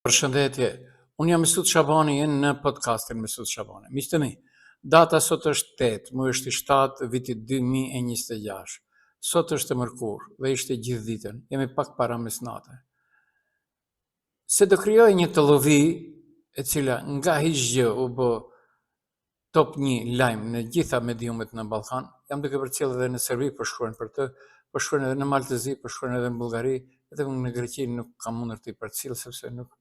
Përshëndetje, unë jam Mesut Shabani, jeni në podcastin Mesut Shabani. Miq të mi, data sot është 8, muaji është i 7, viti 2026. Sot është e mërkurë dhe ishte gjithë ditën, jemi pak para mesnate. Se do krijoj një tollovi e cila nga hiç gjë u bë top një lajm në gjitha mediumet në Ballkan, jam duke përcjellë edhe në Serbi po shkruajnë për të, po shkruajnë edhe në Mal të Zi, po shkruajnë edhe në Bullgari, vetëm në Greqi nuk kam mundur t'i përcjell sepse nuk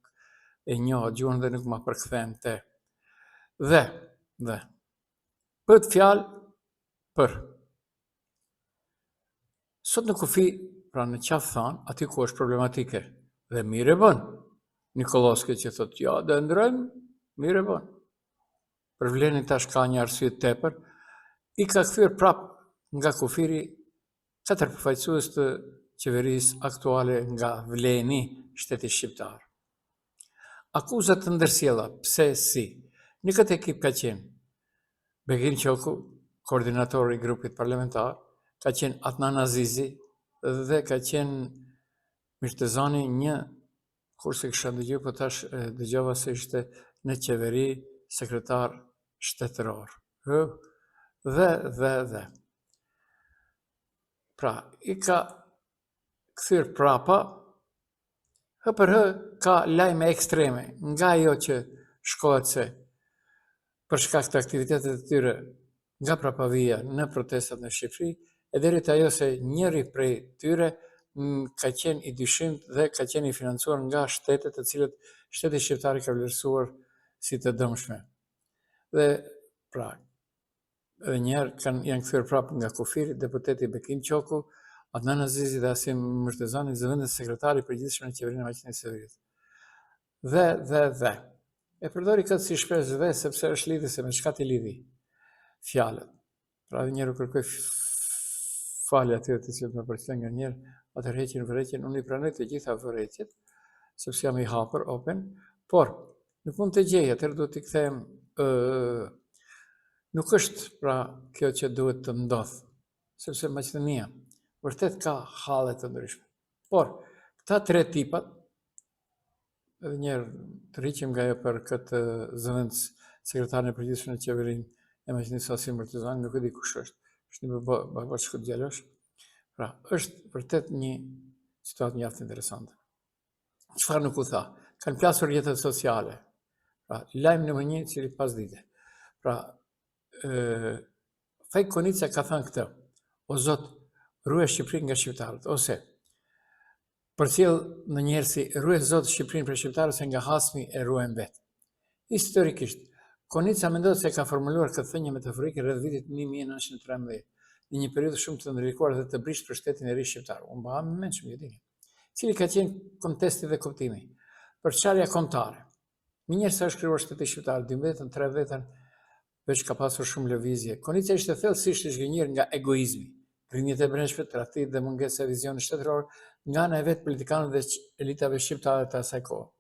e njoh atë gjuhën dhe nuk ma përkthente. Dhe, dhe, bëhet fjalë për Sot në kufi, pra në Qafë Thanë, aty ku është problematike, dhe mirë e bën, Nikolloski që thotë, ja, do e ndrojmë, mirë e bën. Për Vlenin tash ka një arsye tepër, i ka kthyer prap nga kufiri katër përfaqësues të qeverisë aktuale nga Vleni, shteti shqiptar. Akuza të ndërsjella, pse si. Në këtë ekip ka qenë Bekim Qoku, koordinator i grupit parlamentar, ka qenë Adnan Azizi dhe ka qenë Myrtezani një kurrë s'e kisha dëgju, po tash dëgjova se ishte në qeveri sekretar shtetëror. Ë? Dhe, dhe, dhe. Pra, i ka kthyer prapa, hë për hë ka lajme ekstreme, nga ajo që shkohet se për shkak të aktivitetet të tyre nga prapavija në protestat në Shqipëri, e deri te ajo se njëri prej tyre ka qenë i dyshimtë dhe ka qenë i financuar nga shtete të cilët shteti shqiptar i ka vlerësuar si të dëmshme. Dhe pra, edhe një herë kanë janë kthyer prapë nga kufiri deputeti Bekim Qoku, Adnan Azizi dhe Asim Myrtezani, zëvendës sekretari i përgjithshëm në qeverinë e Maqedonisë së Veriut. Dhe, dhe, dhe. E përdori këtë si shprehje dhe sepse është lidhëse me çka t'i lidhi fjalët. Pra edhe njëherë u kërkoj falje atyre të cilët më përcjellin nganjëherë, atëherë heqin vërejtjen, unë i pranoj të gjitha vërejtjet, sepse jam i hapur, open, por nuk mund të gjej, atëherë duhet t'i kthehem ë nuk është pra kjo që duhet të ndodhë, sepse Maqedonia vërtet ka halle të ndryshme. Por këta tre tipat Edhe një herë tërhiqem nga ajo për këtë zëvendës sekretarin e përgjithshëm në qeverinë e Maqedonisë Asim Myrtezani, nuk e di kush është. Është një babaçkë djalosh. Pra, është vërtet një situatë mjaft interesante. Çfarë nuk u tha? Kanë plasur rrjetet sociale. Pra, lajm numër një, cili pas dite. Pra, ë Faik Konica ka thënë këtë. O Zot, ruaj Shqipërinë nga shqiptarët ose Përcjell ndonjëherë si Ruaj Zot Shqipërinë prej shqiptarëve se nga hasmi e ruajmë vetë. Historikisht, Konica mendohet se e ka formuluar këtë thënie metaforike rreth vitit 1913, në një periudhë shumë të ndërlikuar dhe të brishtë për shtetin e ri shqiptar. Unë bëhem i mençëm, ju dini. Cili ka qenë kontesti dhe kuptimi? Përçarja kombëtare. Menjëherë sa është krijuar shteti shqiptar, 12-ën, 13-ën, veç ka pasur shumë lëvizje. Konica ishte thellësisht i zhgënjyer nga egoizmi, grindjet e brendshme, tradhtitë dhe mungesa e vizionit shtetëror nga ana e vetë politikanëve dhe elitave shqiptare të asaj kohe.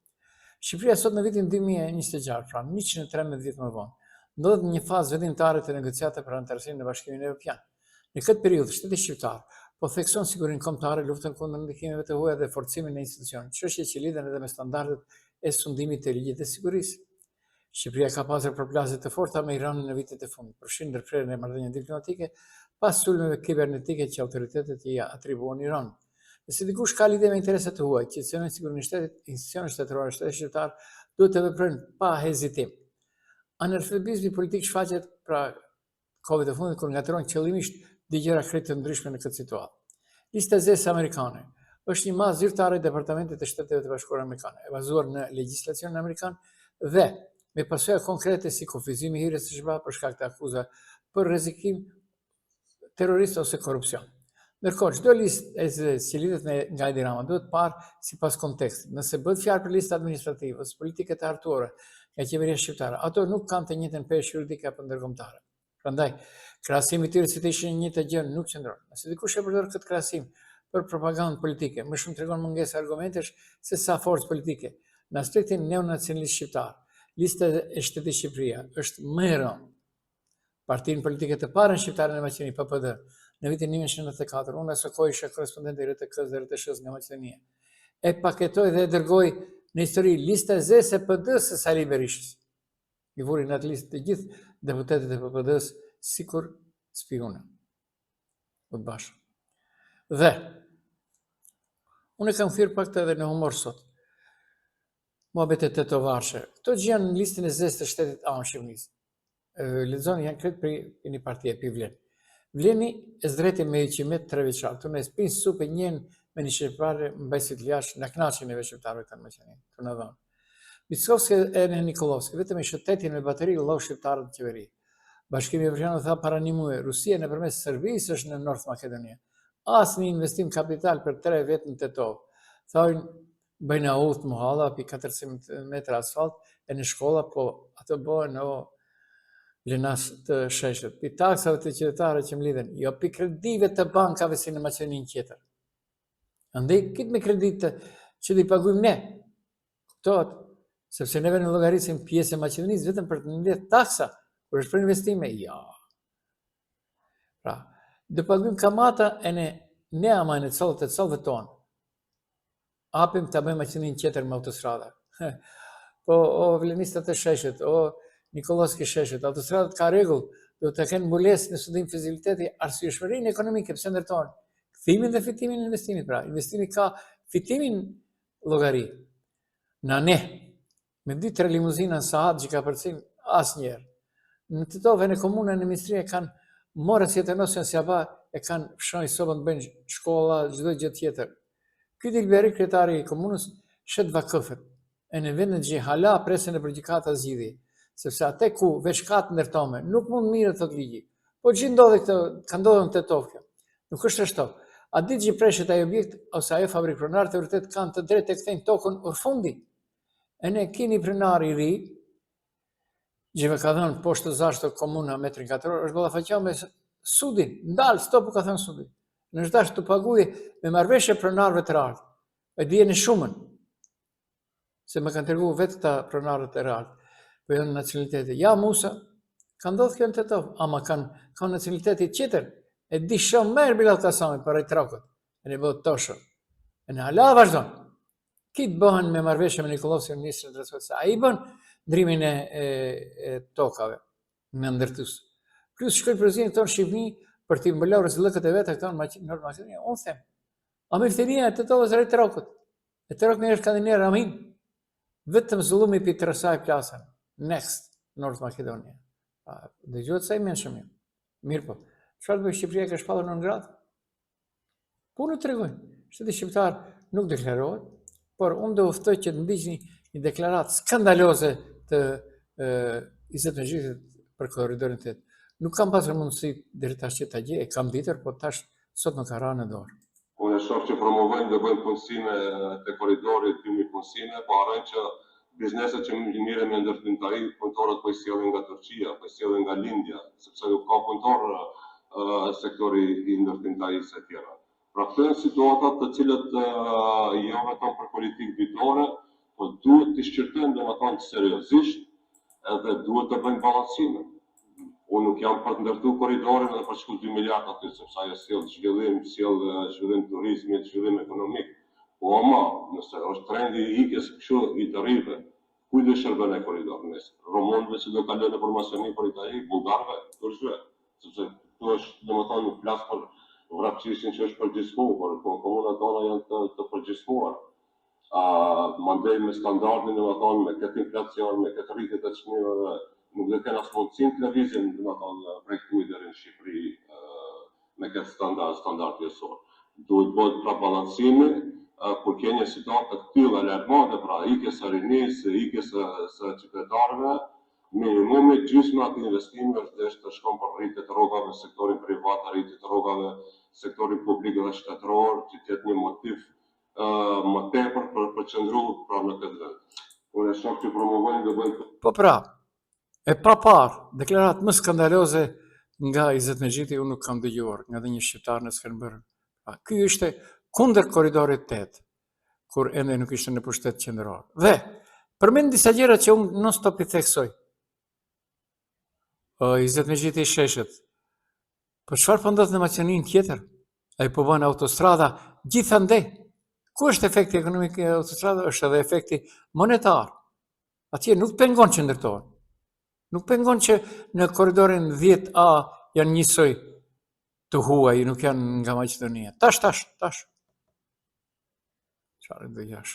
Shqipëria sot në vitin 2026, pra 113 vjet më vonë, ndodhet në një fazë vendimtare të negociatave për anëtarësim në Bashkimin Evropian. Në këtë periudhë, shteti shqiptar po thekson sigurinë kombëtare, luftën kundër ndikimeve të huaja dhe forcimin e institucioneve, çështje që lidhen edhe me standardet e sundimit të ligjit dhe sigurisë. Shqipëria ka pasur përplasje të forta me Iranin në vitet e fundit, përfshirë ndërprerjen e marrëdhënieve diplomatike pas sulmeve kibernetike që autoritetet ia atribuon Iranit. Nëse dikush ka lidhje me interesa të huaja që cenojnë sigurinë e shtetit, institucionet shtetërore, shteti shqiptar duhet të veprojnë pa hezitim. Analfabetizmi politik shfaqet pra kohëve të fundit kur ngatërron qëllimisht dy gjëra krejt të ndryshme në këtë situatë. Lista e zezë amerikane është një masë zyrtare e Departamentit të Shteteve të Bashkuara Amerikane, e bazuar në legjislacionin amerikan dhe me pasoja konkrete si kufizimi i hyrjes në SHBA për shkak të akuza për rrezikim terrorist ose korrupsion. Ndërkohë, çdo listë e zezë që lidhet me nga Edi Rama duhet parë sipas kontekstit. Nëse bëhet fjalë për lista administrative ose politike të hartuara nga qeveria shqiptare, ato nuk kanë të njëjtën peshë juridike apo ndërkombëtare. Prandaj, krahasimi i tyre si të ishin e njëjta gjë nuk qëndron. Nëse dikush e përdor këtë krahasim për propagandë politike, më shumë tregon mungesë argumentesh se sa forcë politike. Në aspektin neonacionalist shqiptar, lista e shtetit Shqipëria është më e rëndë. Partinë politike të parën shqiptare në Maqedoni, PPD, në vitin 1994, unë aso kohë isha korrespondent i RTK-së dhe RTSH-së nga Maqedonia. E paketoi dhe e dërgoi Në histori lista e zezë e PD-së së Sali Berishës. I vuri në atë listë të gjithë deputetët e PD-së sikur spiuna. Udbashë. Dhe, unë e kam kthyer pak të edhe në humor sot. Muhabetet tetovarshe. Këto që janë në listën e zezë të shtetit amë Shqipërisë. Lexoni janë krejt prej një partie, pi vlen. Vleni e zdreti me i qimet tre vjeçar, tu na spin supe njen me një shqiptare mbajsit ljash, na knaqin neve shqiptarëve këta në Maqedoni, tu na dhënë. Mickovski e në Nikollovski, vetëm e shëtetin me bateri llau shqiptarët në qeveri. Bashkimi Evropian u tha para një muaj, Rusia nëpërmes Serbisë është në North Makedonia. As një investim kapital për tre vjet në Tetovë. Thojnë, bëjnë udhë muhalla pi 400 metra asfalt e në shkolla, po ato bëhen o lenas të sheshët. Pi taksave të qytetarëve që mlidhen, jo pi kredive të bankave si në Maqedoninë tjetër. Andaj këtë me kreditë që do i pagujmë ne. Kuptohet? Sepse neve në llogarisim pjesë e Maqedonisë vetëm për të mbledh taksa, kur është për investime, jo. Pra, do pagujmë kamata e ne, ne ama në callët e callëve tonë. Apim ta bëjmë Maqedoninë tjetër me autostrada. Po, o vlenistat e sheshit, o Nikollovski sheshit, autostradat ka rregull, do të kenë mbulesë në studim fizibiliteti arsyeshmërinë ekonomike pse ndërtohen. Kthimin dhe fitimin e investimit, pra, investimi ka fitimin llogari. Na ne, me dy tre limuzina në sahat që ka përcin asnjëherë. Në Tetovë në komuna në ministria kanë morë si të nosën si aba e kanë fshoj sobën të bëjnë shkolla, çdo gjë tjetër. Ky Dilberi, kryetari i komunës, shet vakëfet, e në vendin që hala presin nëpër gjykata zgjidhje, sepse atë ku veç ka të ndërtome, nuk mund mirë, thot ligji. Po që ndodhe këtë, ka ndodhur në Tetovë kjo. Nuk është ashtu. A ditë që preshet ai objekt ose ajo fabrikë pronarët e vërtet kanë të drejtë të kthejnë tokën urfundi. E ne keni pronar i ri, që ka dhënë poshtë zashtë komuna metrin katror, është ballafaqu me sudin, ndal, stop u ka thënë sudi. Në është dashtë të paguje me marrëveshje pronarëve të rartë. E dije në shumën, se më kanë tregu vetë këta pronarët e rartë, po janë nacionalitete. Ja, Musa, ka ndodhë kjo në Tetovë, ama kanë, kanë nacionaliteti tjetër, e di shumë merë Bilal Kasami për e trokët, e në bëtë toshë. E në hala vazhdon. Kitë bëhen me marrëveshje me Nikollovskin, ministrin e transportit, se ai bën ndrimin e, e, e tokave me ndërtus. Plus shkoj përzihen këto në Shqipëni për t'i mbuluar rrezikët e veta këto në Maqedoni. Unë them, a myftinia e Tetovës rejt trokët. E trok në është ka amin. Vetëm zullumi pi tërësaj plasën. Next, North Macedonia. A, dëgjohet sa i mençëm jam. Mirë po. Çfarë të bëj Shqipëria ka shpallur non grata? Punët tregojnë. Shteti shqiptar nuk deklarohet, por unë do u ftoj që të ndiqni një deklaratë skandaloze të e, Izet Mexhitit për korridorin 8. Nuk kam pasur mundësi deri tash që ta gjej, e kam ditur, po tash sot më ka ra në dorë. Unë e shoh që promovojnë dhe bëjnë punësime te korridori 2000 punësime, po harrojnë që bizneset që merren me ndërtimtari, punëtorët po i sjellin nga Turqia, po i sjellin nga Lindja, sepse nuk ka punëtor sektori i ndërtimtarisë e tjera. Pra këto janë situatat të cilët jo vetëm për politikë ditore, po duhet të shqyrtojmë domethënë seriozisht edhe duhet të bëjmë balancime. Unë nuk jam për të ndërtu korridorin edhe për të shku 2 miliard aty, sepse ajo sjell zhvillim, sjell zhvillim turizmi, zhvillim ekonomik. Po ama, nëse është trendi i ikjes kështu i të rinjve, kujt do shërben ai korridor nesër? Rumunëve që do kalojnë nëpër Maqedoni për Itali, bullgarëve, turqve, sepse këtu është, domethënë, nuk flas për Vrapçishtin që është përgjysmu, por komunat tona janë të, të përgjysmuara. A mandej me standardin, domethënë, me këtë inflacion, me këtë rritje të çmimeve, nuk do kenë as mundësinë të lëvizin, domethënë, prej këtu deri në Shqipëri me këtë standard, standard jetësor. Duhet bëhet pra balancimi, kur ke një situatë të tillë alarmante, pra ikjes së rinisë, ikjes së, së qytetarëve, minimumi gjysma e atij investimi është desh të shkon për rritje të rrogave në sektorin privat, rritje të rrogave në sektorin publik dhe shtetëror, që të jetë një motiv më tepër për për qëndru pra në këtë vend. Unë e shoh që promovojnë dhe bëjnë Po pra, e pa parë, deklaratë më skandaloze nga Izet Mexhiti unë nuk kam dëgjuar, nga dhe një shqiptar në s'kanë bërë. Pra, ky ishte kundër korridorit 8, kur ende nuk ishte në pushtet qendror. Dhe, përmend disa gjëra që unë non stop i theksoj. O, Izet Mexhiti i sheshët. Po çfarë po ndodh në Maqedoninë tjetër? Ai po bën autostrada gjithandej. Ku është efekti ekonomik i autostradës? Është edhe efekti monetar. Atje nuk pengon që ndërtohen. Nuk pengon që në korridorin 10A janë njësoj të huaj, nuk janë nga Maqedonia. Tash, tash, tash. Çfarë dëgjosh?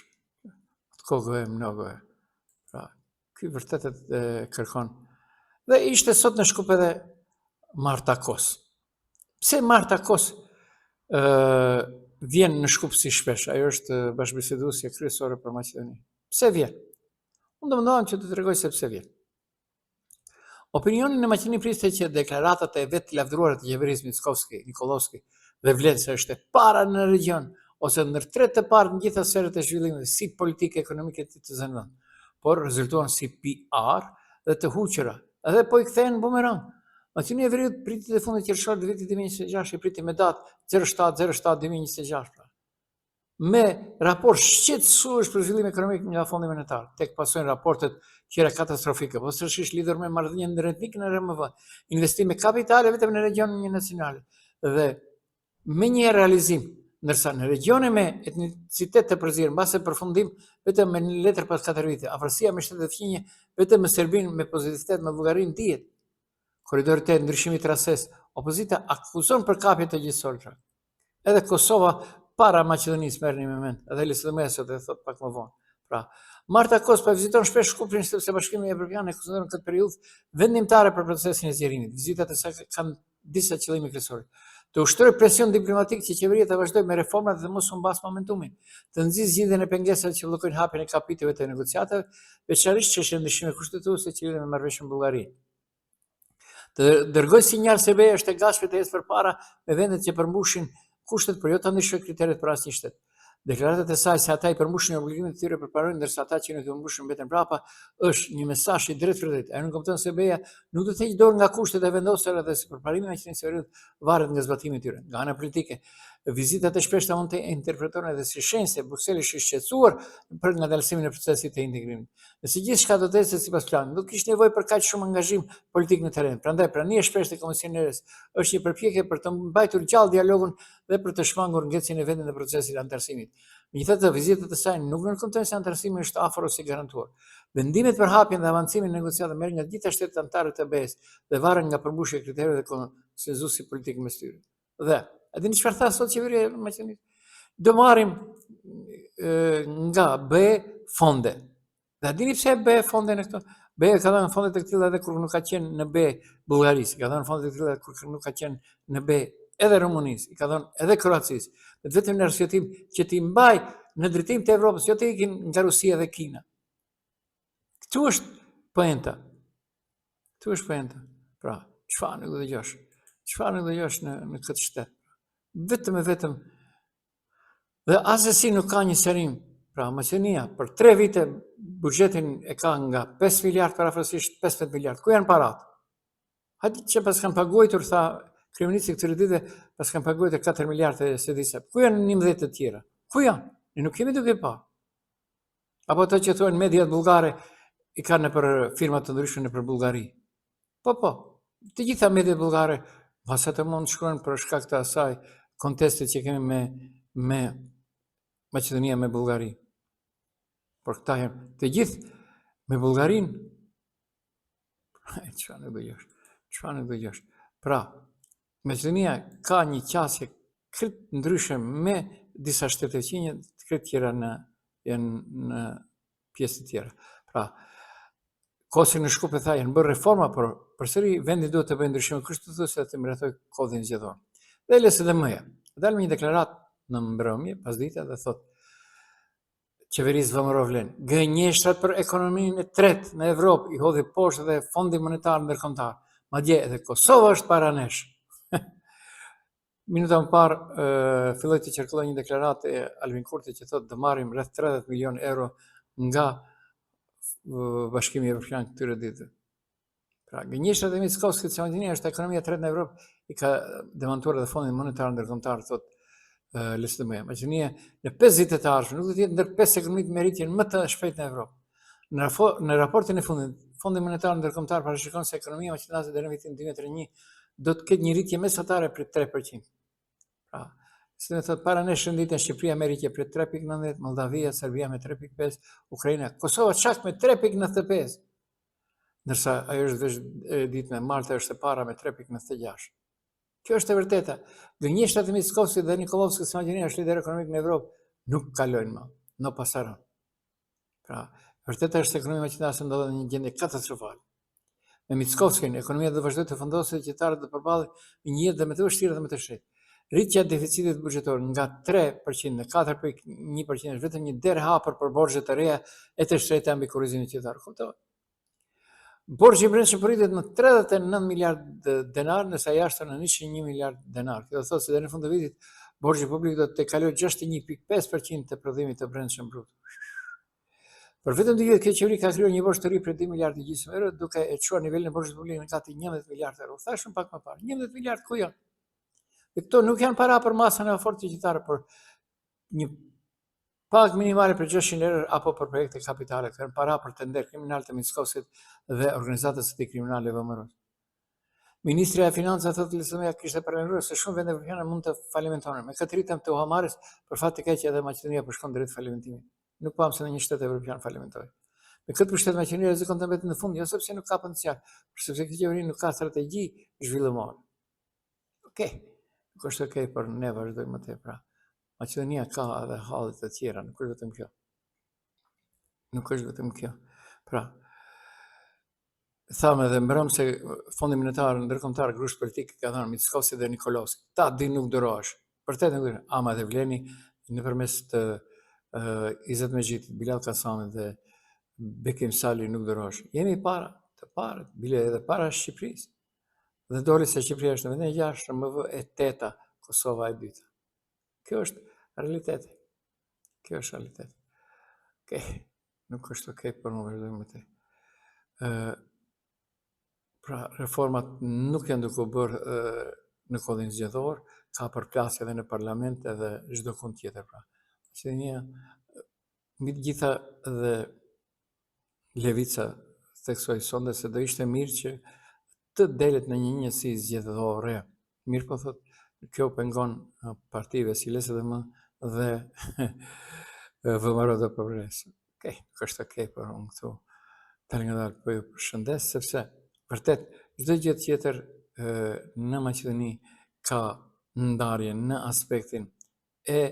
Atë kohë e mnogo e. Pra, ky vërtet e kërkon. Dhe ishte sot në Shkup edhe Marta Kos. Pse Marta Kos ë vjen në Shkup si shpesh? Ajo është bashkëbiseduesja kryesore për Maqedoninë. Pse vjen? Unë do mundohem që të tregoj se pse vjen. Opinioni në Maqedoni priste që deklaratat e vetëlavdëruara të qeverisë Mickoski, Nikollovski dhe vlen se është e para në regjion ose ndër tre të parët në gjitha sferat e zhvillimit si politike, ekonomike të të zënë vend, por rezultuan si PR dhe të huqura, edhe po i kthehen bumerang. Maqedonia e Veriut pritjet e fundit qershor të vitit 2026 i priti me datë 07.07.2026 pra. me raport shqetësues për zhvillim ekonomik nga Fondi Monetar, tek pasojnë raportet tjera katastrofike, posaçërisht lidhur me marrëdhëniet ndëretnike në RMV, investime kapitale vetëm në regionin një nacionale dhe me një realizim, ndërsa në regione me etnicitet të përzier, mbase përfundim vetëm me një letër pas 4 vite, afërsia me shtetet fqinje vetëm me Serbinë me pozitivitet me Bullgarinë dihet. Korridori 8, ndryshimi i trases, opozita akuzon për kapje të gjyqësorit. Edhe Kosova para Maqedonisë merrni me mend, edhe LSDM-ja sot e thot pak më vonë. Pra, Marta Kos po e viziton shpesh Shkupin sepse Bashkimi Evropian e konsideron këtë periudhë vendimtare për procesin e zgjerimit. Vizitat e saj kanë disa qëllime kryesore. Të ushtrojë presion diplomatik që qeveria të vazhdojë me reformat dhe mos humbas momentumin, të nxisë zgjidhjen e pengesave që bllokojnë hapjen e kapitujve të negociatave, veçanërisht çështjen e ndryshimeve kushtetuese që lidhen me marrëveshjen me Bullgarinë. Të dërgoj sinjal se BE është e gatshme të ecë përpara me vendet që përmbushin kushtet, por jo të ndryshojë kriteret për asnjë shtet. Deklaratat e saj se ata i përmbushin obligimet e tyre përparojnë ndërsa ata që nuk i përmbushin mbeten prapa, është një mesazh i drejtpërdrejtë. Ajo nënkupton se BE-ja nuk do të heqë dorë nga kushtet e vendosura dhe se përparimi i Maqedonisë së Veriut varet nga zbatimi i tyre. Nga ana politike, vizitat e shpeshta mund të interpretohen edhe si shenjë se Brukseli është i shqetësuar për ngadalësimin e procesit të integrimit. Nëse gjithçka do të ecte sipas planit, nuk kishte nevojë për kaq shumë angazhim politik në terren. Prandaj prania e shpeshtë e komisioneres është një përpjekje për të mbajtur gjallë dialogun dhe për të shmangur ngecjen e vendit në procesin e anëtarësimit. Megjithatë, vizitat e saj nuk nënkuptojnë se anëtarësimi është afër ose i garantuar. Vendimet për hapjen dhe avancimin e negociatave merren nga të gjitha shtetet anëtare të BE-së dhe varen nga përmbushja e kritereve dhe konsensusi politik mes tyre. Dhe, e dini çfarë tha sot qeveria e Maqedonisë? Do marrim nga BE fonde. Dhe a dini pse BE fonde në këto? BE ka dhënë fonde të këtilla edhe kur nuk ka qenë në BE Bullgarisë, i ka dhënë fonde të këtilla kur nuk ka qenë në BE edhe Rumunisë, i ka dhënë edhe Kroacisë. Me vetëm një arsyetim që t'i mbaj në drejtim të Evropës, jo të ikin nga Rusia dhe Kina. Këtu është poenta. Këtu është poenta. Pra, çfarë nuk dëgjosh? Çfarë nuk dëgjosh në në këtë shtet? Vetëm e vetëm dhe asesi nuk ka një sqarim. Pra, Maqedonia për 3 vite buxhetin e ka nga 5 miliard përafërsisht 15 miliard. Ku janë paratë? Hajde që paskan paguajtur, tha kryeministri këtyre ditëve, paskan paguajtur 4 miliard e s'e di sa. Ku janë 11 të tjera? Ku janë? Ne nuk jemi duke pa. Apo ato që thonë mediat bullgare i kanë nëpër firma të ndryshme nëpër Bullgari. Po, po, të gjitha mediat bullgare, mbase ato mund të shkruajnë për shkak të asaj kontestit që kemi me, me Maqedonia me Bullgari. Por këta janë të gjithë me Bullgarinë. Çfarë nuk dëgjosh? Çfarë nuk dëgjosh? Pra, Maqedonia ka një qasje krejt ndryshe me disa shtete fqinje, krejt tjera në janë në pjesë të tjera. Pra, Kosi në Shkup e tha janë bërë reforma, por përsëri vendi duhet të bëjë ndryshime kushtetuese dhe të miratojë kodin zgjedhor. Dhe LSDM-ja dal me një deklaratë në mbrëmje pasdite dhe thotë qeverisë VMRO Vlen. Gënjeshtrat për ekonominë e tretë në Evropë i hodhi poshtë dhe Fondi Monetar Ndërkombëtar. Madje edhe Kosova është para nesh. Minuta më parë filloi të qarkullojë një deklaratë e Albin Kurtit që thotë do marrim rreth 30 milion euro nga Bashkimi Evropian këtyre ditëve. Pra, gënjeshtrat e Mickoskit se Maqedonia është ekonomia e tretë në Evropë, i ka demantuar edhe Fondi Monetar Ndërkombëtar, thotë LSDM-ja. Maqedonia në 5 vitet e ardhshme nuk do të jetë ndër 5 ekonomitë me rritjen më të shpejtë në Evropë. Në, rafo, në raportin e fundit, Fondi Monetar Ndërkombëtar parashikon se ekonomia maqedonase deri në vitin 2031 do të ketë një rritje mesatare prej 3%. Pra, Si me thotë, para nesh renditen Shqipëria me rritje prej 3.19, Moldavia, Serbia me 3.5, Ukraina, Kosova çak me 3.95. Ndërsa ajo është veç e ditme, Malta është e para me 3.96. Kjo është e vërteta. Gënjeshtrat e Mickovskit dhe Nikollovskit se Maqedonia është lider ekonomik në Evropë, nuk kalojnë më. No pasaron. Pra, e vërteta është se ekonomia maqedonase ndodhet në një gjendje katastrofale. Me Mickovskin, ekonomia do të vazhdojë të fundoset dhe qytetarët do të përballen me një jetë dhe më të vështirë dhe më të shtrenjtë. Rritja e deficitit buxhetor nga 3% në 4.1% është vetëm një derë hapur për borxhe të reja e të shtrenjta mbi kurrizin e qytetarëve. Kuptohet? Borxhi i brendshëm po rritet në 39 miliard denar, ndërsa i jashtëm në 101 miliard denar. Kjo do të thotë se deri në fund të vitit borxhi publik do të kalojë 61.5% të prodhimit të brendshëm bruto. Për vetëm dy vjet kjo qeveri ka krijuar një borxh të ri prej 2 miliardë e gjysmë euro, duke e çuar nivelin e borxhit publik në gati 11 miliardë euro. Thashë pak më parë, 11 miliardë ku janë? Dhe këto nuk janë para për masën e fortë të qytetarëve, por një pagë minimale për 600 euro apo për projekte kapitale, këto janë para për tender kriminal të Mickovskit dhe organizatës së tij kriminale VMRO. Ministrja e Financave thotë LSDM-ja kishte paralajmëruar se shumë vende evropiane mund të falimentonin. Me këtë ritëm të huamarrjes, për fat të keq edhe Maqedonia po shkon drejt falimentimit. Nuk pamë se ndonjë shtet evropian falimentoi. Me këtë pushtet Maqedonia rrezikon të mbetet në fund, jo sepse nuk ka potencial, por sepse kjo qeveri nuk ka strategji zhvillimore. Okej, nuk është okej, por ne vazhdojmë më tej pra. Maqedonia ka edhe halle të tjera, nuk është vetëm kjo. Nuk është vetëm kjo. Pra, thamë edhe mbrëmë se Fondi Monetar Ndërkombëtar grusht politik ka dhënë Mickoski dhe Nikollovski. Ta di nuk durohesh. Vërtet nuk durohesh. Ama edhe vleni nëpërmes të uh, Izet Mexhitit, Bilall Kasamit dhe Bekim Sali nuk durohesh. Jemi para, të parët, bile edhe para Shqipërisë. Dhe doli se Shqipëria është në vendin e 6, RMV e 8-ta, Kosova e dyta. Kjo është realiteti. Kjo është realiteti. Okej. Okay. Nuk është okej, okay, por më vazhdojmë më tej. Pra, reformat nuk janë duke u bërë në kodin zgjedhor, ka përplasje edhe në parlament edhe çdokund tjetër. Pra. Maqedonia, mbi të gjitha dhe Levica theksoi sonte se do ishte mirë që të delet në një njësi zgjedhore. Mirëpo thotë, kjo pengon partive si LSDM dhe VMRO-DPMNE-së. Okej, nuk është okej, por unë këtu dalëngadalë po ju përshëndes, sepse vërtet çdo gjë tjetër në Maqedoni ka ndarje në aspektin e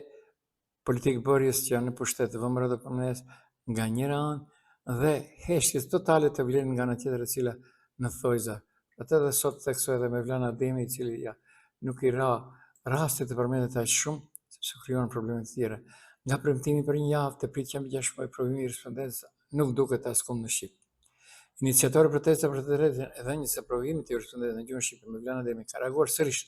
politikëbërjes që janë në pushtet VMRO-DPMNE-së nga njëra anë dhe heshtjes totale të VLEN nga ana tjetër e cila në thojza. Atë edhe sot theksoi edhe Mevlan Ademi i cili ja nuk i ra rasti të përmendet aq shumë sepse krijuan probleme të tjera. Nga premtimi për një javë te pritja mbi 6 muaj provimi i jurisprudencës nuk duket askund në shqip. Iniciatori i protestës për të drejtën e dhënies së provimit të jurisprudencës në gjuhën shqipe Mevlan Ademi ka reaguar sërish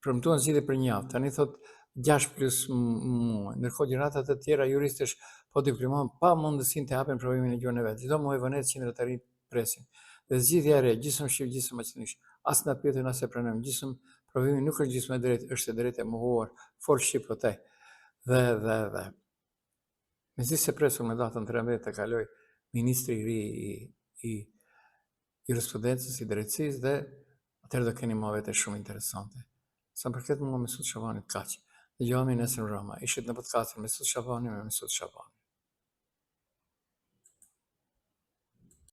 Premtuan zgjidhje për një javë, tani thotë 6 plus muaj. Ndërkohë gjenerata të tjera juristësh po diplomohen pa mundësinë të hapin provimin në gjuhën e vet. Çdo muaj vonesë qindra të rinj presin. Dhe zgjidhja e re, gjysmë shqip, gjysmë maqedonisht. As na pyetën as e pranojmë. Gjysmë provimi nuk është gjysmë e drejtë, është e drejtë e mohuar. Fol shqip po te. Dhe dhe dhe. Mezi se presim në datën 13 të kalojë ministri i ri i, i jurisprudencës, i drejtësisë dhe atëherë do keni muhabete shumë interesante. Sa më përket mua Mesut Shabani kaq. Dëgjohemi nesër mbrëma. Ishit në podcastin Mesut Shabani me Mesut Shabanin.